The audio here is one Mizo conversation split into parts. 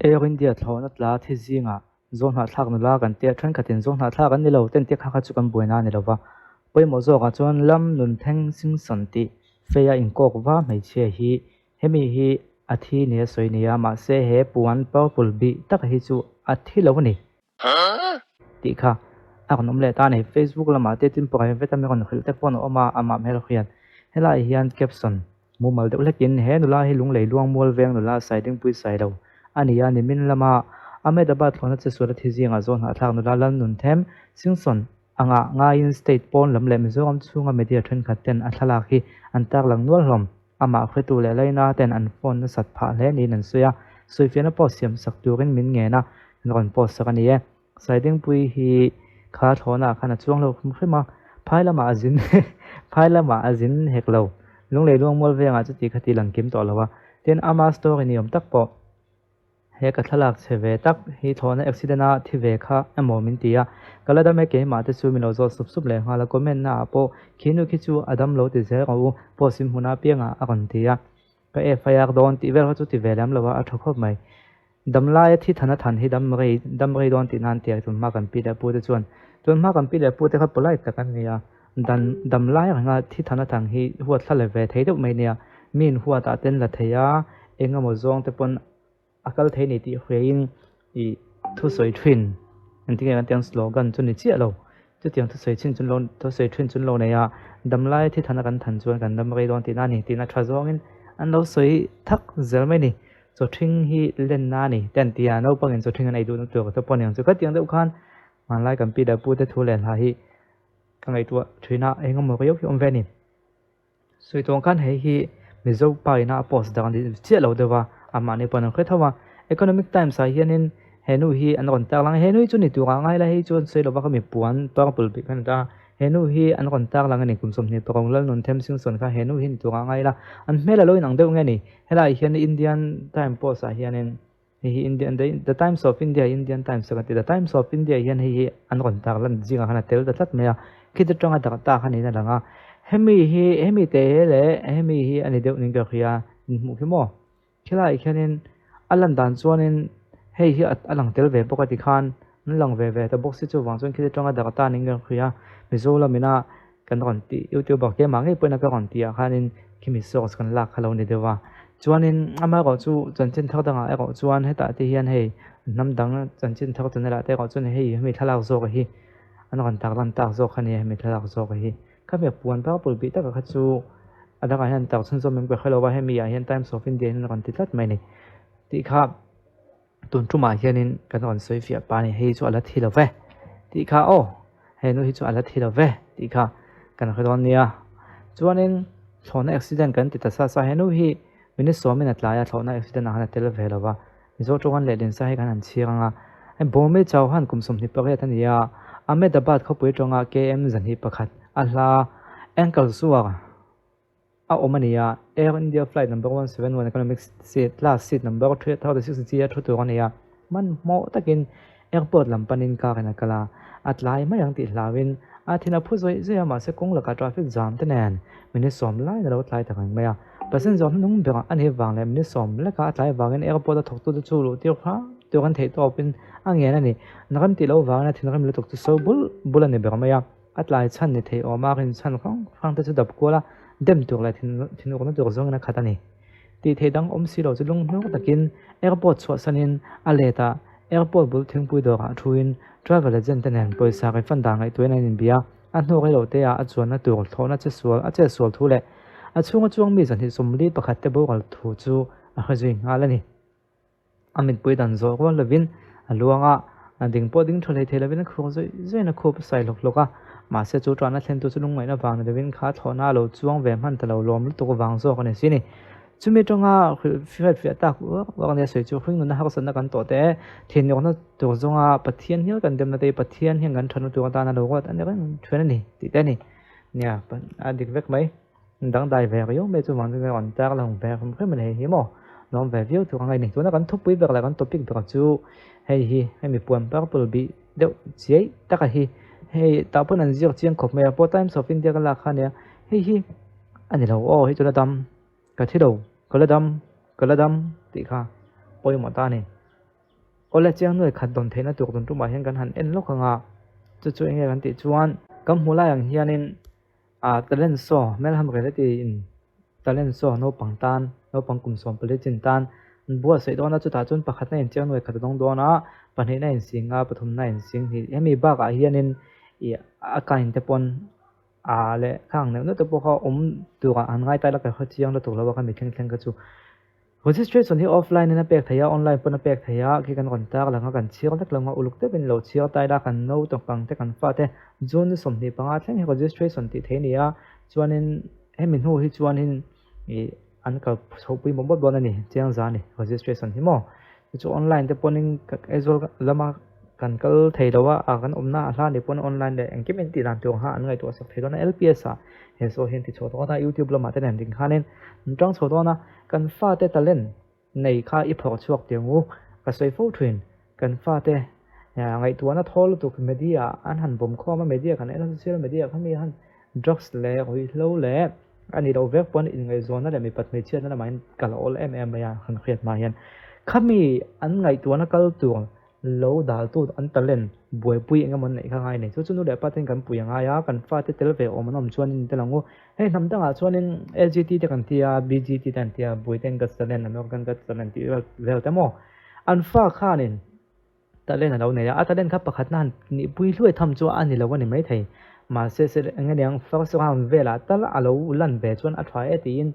Air India thlawhna tla thi zingah zawhnahthlak nula kan tia thenkhatin zawhnahthlak an ni lo ten tia kha kha chu kan buaina a ni lo va. Pawimawh zawkah chuan lam nun thleng Singson tih feia inkawk va hmeichhia hi hemi hi a thi nia sawi nia mahse he puan purple bih taka hi chu a thi lo a ni. Tih kha a rawn awm leh ta a ni. Facebook lamah te tin private a mi rawn hrilh te pawh an awm a, amah hmel hian helaiah hian caption mumal deuh hlekin he nula hi Lunglei Luangmual veng nula Saidingpui Sailo a ni a, nimin lama Ahmedabad thlawhna che sual a thi zingah zawn hahthlak nula Lalnunthem Singson anga ngaiin state pawn lam leh Mizoram chhunga media thenkhat ten a thlalak hi an tarlang nual hlawm. Amah hretu leh Laina ten an phone nasat phah hle niin an sawi a, sawifiahna pawh siam sak turin min ngen a, kan rawn post sak a ni e. Saidingpui hi kha thlawhnaah khan a chuang lo hrim hrim a, phai lamah a zin phai lamah a zin hek lo. Lunglei Luangmual vengah chuti kha ti lang kim tawh lo a, tin ama story ni awm tak pawh. He ka thlalak chhe ve tak hi thlawhna accident a thi ve kha emaw min ti a, ka la dam e keimah te chu min lo zawt sup sup leh nghal a, comment na ah pawh khi nu khi chu a dam lo ti zel rawh u, post in hmun a piang ah a rawn ti a, ka FIR dawn tih vel kha chu ti ve lem lo a, a tha khawp mai. Dam laia thi than a than hi dam rei dam rei dawn tih nan tia tun hma kan pi leh pu te chuan tun hma kan pi leh pu te kha polite tak an ni a, dan dam lai renga thi than a than hi huat thla le ve thei deuh mai nia, mi in huat ah ten la thei a, eng emaw zawng te pawn a kal thei ni tih hriain ih thusawi thin engtin nge kan tih ang slogan chu ni chiah lo chutiang thusawi chin chu lo thusawi thin chu lo nei a damlai thi thana kan than chuan kan dam rei dawn tihna a ni tihna tha zawngin an lo sawi thak zel mai a ni chaw thing hi lenna a ni te an ti a naupangin chaw thing an ei duhna tur te pawh a ni ang chu khatiang deuh khan hmanlai kan pi leh pu te thu leh hla hi ka ngaihtuah thin a engemaw riau hi a awm ve a ni. Sawi tawng khan hei hi Mizo pa ina a post dang ni chiah lo deuh a, amah ni pawh an hre tho a. Economic Times ah hianin he nu hi an rawn tarlang a, he nu hi chu ni turah ngai la hei chu an sawi lova kha mi puan purple bik kha a ni ta a, he nu hi an rawn tarlang a ni kum 26 Lalnun Themsingson kha he nu hi ni turah ngai la, an hmel a lo inang deuh nge ni? Helaiah hian Indian Time post ah hianin Hei hi Indian the the Times of India Indian Times ka ti the Times of India hian hei hi an rawn tar lan zingah khan a tel ta tlat mai a khiti tanga darh ta khan in a lang a hemi hi hemi te leh hemi hi a ni deuh ning ka hria in hmuh khi maw khilaiah khianin a lan dan chuanin hei hi a lang tel ve bawk a tikhan an lang ve ve ta bawk si chuvang chuan khiti tanga darh ta ning ka hria Mizo lamina Kan rawn tih youtuber keimah ngei pawhin a ka rawn tih ah khanin khimi source kan lak kha lo ni deuh a. Chuanin amaherawh chu chanchin thar dangah erawh chuan hetah te hian hei hnam dang chanchin thar channel ah te erawh chuan hei hemi thlalak zawk hi an rawn tarlan tak zawk a ni a hemi thlalak zawk hi. Khami puan purple bih taka kha chu a dangah hian tar chhunzawm em ka hre lo va hemi ah hian Times of India hian an rawn ti tlat mai a ni tih kha. Tun tumah hianin kan rawn sawi fiah pa ni hei chu a la thi lo ve tih kha aw he nu hi chu a la thi lo ve tih kha kan hre dawn nia chuanin thlawhna accident kan ti ta sa sa he nu hi minute sawmin a tlai a thlawhna accident ah khan a tel ve lo va Mizo tawng lehlin sa hi kan han chhiar ang a hei Bombay Chauhan kum 28 a ni a Ahmedabad khawpui atanga KM 21 a hla ankle zuar a awm a ni a, Air India flight number 171 economic seat class seat number 336 G a thu tur a ni a, hmanhmawh takin airport lam panin car in a kal a, a tlai mai ang tih hlauhin a thin a phu zawih zawih a, mahse kawng lakah traffic jam te nen minute sawm laiin a lo tlai ta reng mai a, passenger hnung berah a nih vang leh minute sawm leka a tlai vangin airport a thawktu te chu luh tir hram tur an theih tawpin a ngen a ni, na rem tih loh vangin a thinrim lutuk chu so bul bul a ni ber mai a. A tlai chhan ni thei awm a, rin chhan hrang hrang te chu dap kual a, dem tur leh thinurna tur zawngin a khat a ni. Tih theih dang awm si lo chu lunghnur takin airport chhuahsanin a let a, airport bul thingpui dawrah thuin travel agent te nen pawisa refund dan ngaihtuahin an inbia a, a hnu rei lo te ah a chuanna tur thlawhna che sual a chet sual thu leh a chhunga chuang mi 241 te boral thu chu a hre zui nghal a ni. A mitpui dan zawh rual lovin a luang a, a ding pawh ding tha hlei thei lovin a khuak zawih zawih in a khup a sai hlawk hlawk a. Mahse chu ṭahna thlentu chu lungngaihna vang ni lovin kha thlawhna a lo chuang ve hman ta lo lawm lutuk vang zawk a ni si ni. Chumi ṭawnga hrilhfiat fiah tak uak uak a nia sawi chu hringnunna harsatna kan tawh teh e, thinurna tur zawnga Pathian hial kan demna te hi Pathian hian kan ṭhatna tur atana lo ruat a ni reng ṭhen a ni tih te a ni. Nia, a dik vek mai. Dangdai ve riau mai chu vang chuan rawn tar lang ve hrim hrim a ni hei hi maw nuam ve viau tur ang a ni tuna kan thupui ber leh kan topic ber chu hei hi hemi puan purple bih deuh chiai taka hi hei tah pawn an ziak chiang khawp mai a pawh times of india ka lak kha ania hei hi a ni lo aw hei chu la dam ka thi lo ka la dam ka la dam tih kha pawimawh ta a ni. Awle chiang nuai khat dawn theihna tur tun tumah hian kan han en lawk ang a, chu chu enge kan tih chuan kan hmuh lai ang hianin ah talent show Melham Reality in talent show naupang tan naupang kum 14 chin tan an buatsaih dawn a, chutah chuan pakhatna in chiang nuai khat a dawng dawn a, pahnihna in sing a, pathumna in sing hnih hemi bakah hianin ih a kain te pawn ah leh khang neuh neuh te pawh kha awm turah an ngai ta ila ka hre chiang lutuk lo a khami thleng thleng kha chu. Registration hi offline in a pek theih a, online pawn a pek theih a, khi kan rawn tar lang a, kan chhiar vek lo ang a, uluk deuhin lo chhiar ta ila kan naupang te kan fate June ni 25 thleng hi registration tih theih a ni a, chuanin hemi hnu hi chuanin ih an kal chhoh pui mawp mawp dawn a ni, chiang za a ni registration hi maw. Chu chu online te pawnin Aizawl lama kan kal thei lo a, a kan awmna a hla nih pawn online leh engkim in tih dan tur ang kha an ngaihtuah sak thei dawn a, LPS ah he saw hian ti chhuah dawn a, YouTube lamah te nen ding khanin an tang chho dawn a. Kan fate talent nei kha i phawrh chhuak tih ang u, ka sawi fo thin. Kan fate ngaihtuahna thawl lutuk media an han bawm khawm a, media kan en a, social media kha mi han drugs leh ruihhlo leh a nih loh vek pawn inngaihzawnna leh mipat hmeichhiatna lamah hian kal a awl em em mai a, kan hriat hma hian khami an ngaihtuahna kal tur Lo daltu an talent buaipui eng emaw an neih kha ngai a ni. Chu chu nu leh pa ten kan pui a ngai a, kan fate tel ve awm an awm chuanin tel ang u. Hei hnam dangah chuanin LGT te kan ti a, BGT te an ti a, Buiten Got Talent, American Got Talent tih vel vel te maw. An fa khanin talent a lo nei a, a talent kha pakhatna han nihpui hluai tham chu a ni lo a ni maithei. Mahse se eng nge niang first round velah tal a lo lan ve chuan a tha e tiin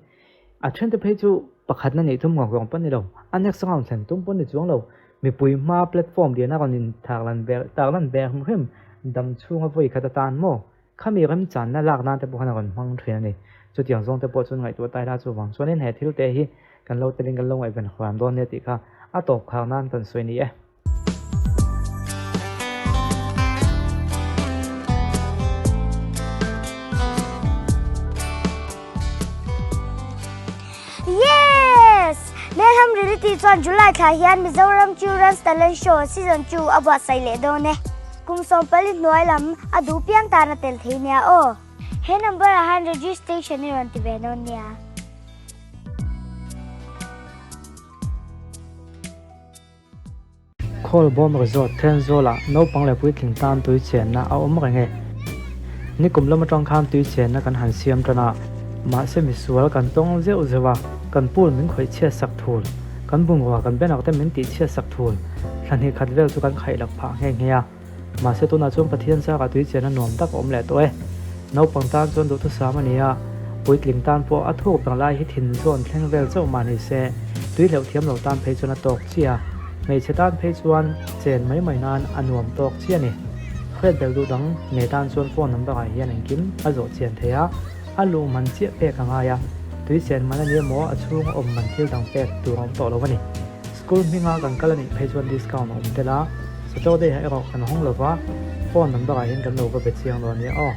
A thente phei chu pakhatna neih tum ngawk rawng pawh ni lo, a next round thlen tum pawh ni chuang lo. Mipui hma platform liana rawn in tarlan ber tarlan ber hrim hrim dam chhunga vawi khat atan maw? Khami remchanna lak nan te pawh khan a rawn hmang thin a ni. Chutiang zawng te pawh chuan ngaihtuah ta ila chuvang chuanin he thil te hi kan lo telin kan lo ngaihven huam dawn nia tih kha a tawp khar nan kan sawi ni e. Yes! Melham Reality chuan July thla hian Mizoram Children's Talent Show Season 2 a buatsaih leh dawn e. Kum 14 hnuai lam a duh piang tan a tel thei nia aw. He number ah hian registration i rawn ti ve dawn nia. Khawlbawm Resort Thenzawl-ah naupang leh puitling tan tui chenna a awm reng e. Nikum lam atang khan tui chenna kan han siam tan a, mahse misual kan tawng zeuh zeuh a, kan pool min khawih chhiat sak thul, kan bungrua kan banner te min tih chhiat sak thul, thla hnih khat vel chu kan khaih lak phah nghe nghe a. Mahse tunah chuan Pathian chakah tui chenna nuam tak a awm leh tawh e. Naupang tan chuan duhthusam a ni a, puitling tan pawh a thuk ber lai hi thin zawn thleng vel chauh mah ni se, tui hleuh thiam lo tan phei chuan a tawk chiah a, hmeichhe tan phei chuan chen mai mai nan a nuam tawk chiah a ni. Hriat belh duh dang nei tan chuan phone number ah hian engkim a zawh chian thei a, a luh man chiah pek a ngai a, tui chen man a ni emaw a chhung a awm man thil dang pek tur a awm tawh lo a ni. School hminga kan kal a nih phei chuan discount a awm tel a, Saturday ah erawh kan hawng lova, phone number ah hian kan lo va be chiang dawn nia aw.